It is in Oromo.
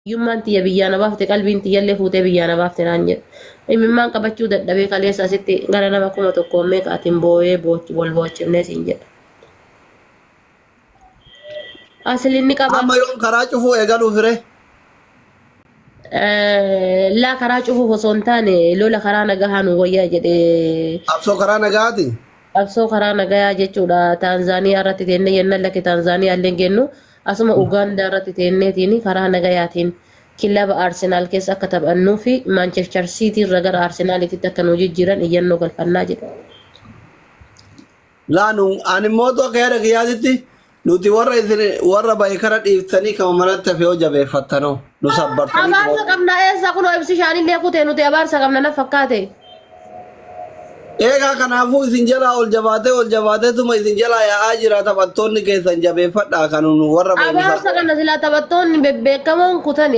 Hiyyummaan tiyya biyyaa na baafte, qalbiin tiyyallee fuutee biyyaa na baafte naan jedhe. Imimmaan qabachuu dadhabee kaleessa asitti gara nama 1000 meeqaatiin booyee wal boochifnee siin jedhe. Asliin ni qaba. Amma yoom karaa cufuu eegaluu fire? Laa, karaa cufuuf osoo hin taane lola karaa nagahaa nu wayyaa jedhe. Qabsoo karaa nagaati. Qabsoo karaa nagayaa jechuudha. Taanzaaniyaa irratti teennee jennaan, lakki, Taanzaaniyaa illee gennu, asuma Ugaandaa irratti teenneetiin karaa nagayaatiin kilaba Arsenaal keessa akka taphannuu fi Maanchestar Siitii irra gara Arsenaaliitti akka nu jijjiiran iyyannoo galfannaa jedhe. Laa, nu ani immoo akka yaada kiyyaatitti nuti warra isin warra bahe kana dhiiftanii kama manatti hafe yoo jabeeffattanoo nu sabbartanii. Abaarsa qabna eessa? Kunoo ibsi shaanillee kutee, nuti abaarsa qabna na fakkaate. Eegaa kanaafuu isin jalaa ol jabaatee ol jabaateetuma isin jalaa yaa'aa jira. Taphattoonni keessan jabeeffadhaa, kan nu warra bahe nu Abaarsa sabbaran. qabna, silaa taphattoonni bebbeekamoon kutani.